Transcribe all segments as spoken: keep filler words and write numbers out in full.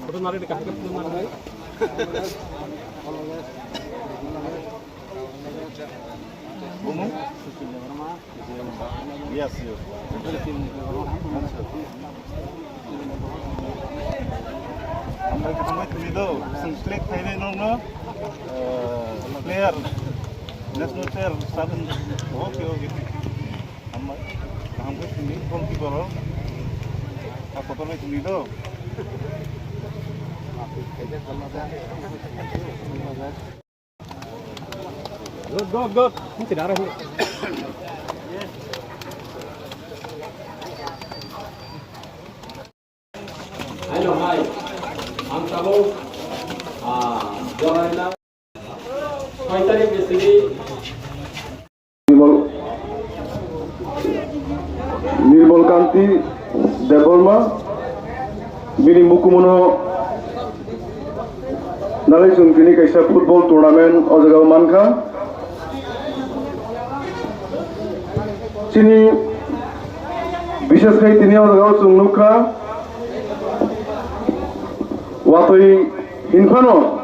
Photo nari de kaham ke photo nari. Yes, yes. Hambai kwbangma tini do, chwng select khainai nokno, eh, player, national player, seven, okay, okay. Hambai, kaham khe tini goalkeeper o, a kotor bai tini do. Good, good, good. Ang tidak ada. Hello, hi. Ang tabuk, ah, Joraina. Soy tarik ni sini. Nirmal, Nirmal Kanti Debbarma, bini mukumuno nalai chwng tini kaisa football tournament o jaga o mankha. Chini bishes khai tini o jaga o chwng nukha watwi hinphano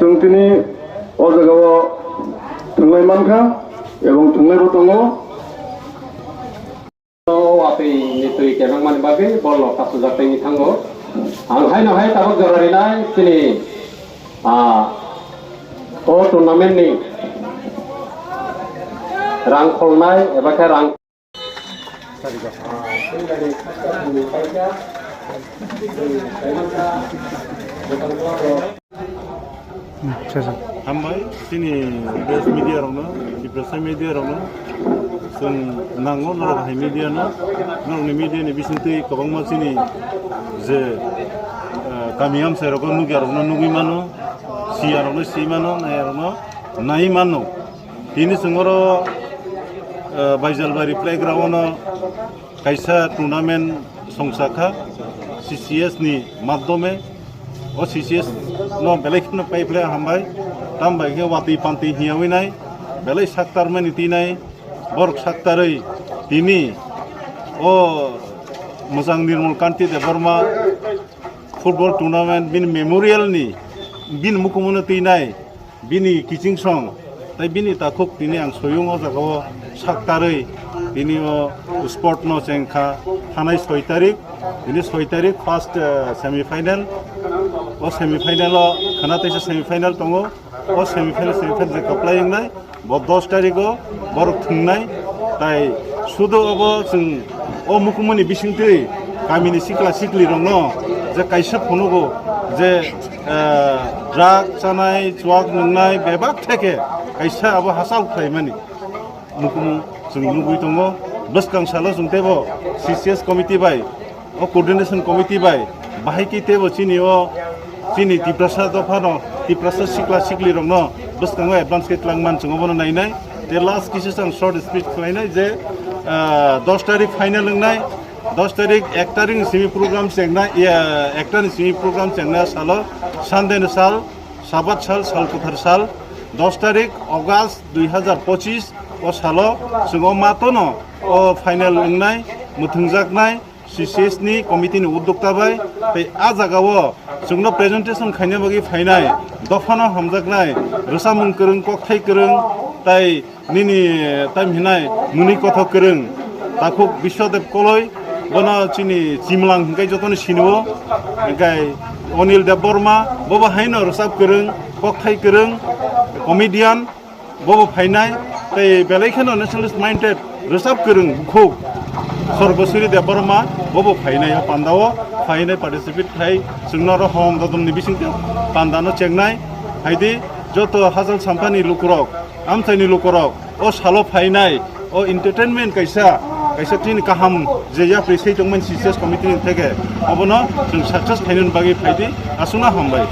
chwng tini o jaga o thwnglai mankha ebong thwnglaibo tongo. O watwi ni twi kebengmani bagwi borok kasujak tei thango. Ang haino hai tabuk jora rinai chini, ah, o tournament ni rang kholnai eba khe rang. Hambai chini press media rokno, Tiprasa media rokno, chwng nango norok hai media no, norokni media ni bisingtwi kwbangma chini je, eh, kami amchai rokno nukya rokno nugwi mano, siya rokno si mano, naiya rokno nai mano. Tini chwng oro, eh, Baijalbari playground o kaisa tournament songchakha C C S ni madhyome. O C C S no belai kheno paiphle hambai. Tambai khe watwi pantwi hiyawi nai, belai saktarmani tinai, borok saktarwi tini o Mwchang Nirmal Kanti Debbarma football tournament bini memorial ni bini mukumuno twinai. Bini kiching song, tei bini takhuk tini ang soyung o jaga o saktarwi tini o sport no chengkha thanai soi tarik, tini soi tarik first, eh, semi final. O semi final o khana teisa semi final tongo, o semi final, semi final je kwplai wngnai, bo dos tarik o borok thwngnai, tai sudo obo chwng o mukumuni bisingtwi kamini sikla sikli rokno je kaisa phunugo je, eh, drug chanai, chuak nungnai bebak theke kaisa abo hachal khlaimani mukumu chwng nugwi tongo. Bwskang salo chwng teibo C C S committee bai, o coordination committee bai bahai khe teibo chini o chini Tiprasa dophano, Tiprasa sikla sikli rokno bwskango advance khe twlang man chwng obono nainai. Tei last kisa chwng short speech khlainai je, ah, dos tarik final wngnai, dos tarik, ek tarik ni simi program chengnai, ya, ekta ni simi program chengnai salo, Sunday ni sal, Sabat sal, sal kwthar sal, dos tarik August dui hazar pochis o salo chwng o matono o final wngnai, mwthwngjaknai, C C S ni committee ni uddokta bai, tei a jaga o chwngno presentation khaina bagwi phainai, dophano hamjaknai, rwchapmung kwrwng, kokthai kwrwng, tai nini tam hinai mwnwi kothok kwrwng, takhuk Biswadev Koloi, bono chini chimlang hinkai jotoni sinio, hinkai Onil Debbarma, bobo haino rwchap kwrwng, kokthai kwrwng, comedian, bobo phainai, tei belai kheno nationalist minded rwchap kwrwng bukhuk Sorbosuri Debbarma, bobo phainai o pandao, phainai participate khai chwngno aro hom dodom ni bisingtwi pandano chengnai, haidi joto hachal sampani lukurok, amchaini lukurok, o salo phainai, o entertainment kaisa, kaisa tini kaham je yapri sei tongmani C C S committee ni theke, obono chwng success khainani bagwi phaidi, aswkno hambai.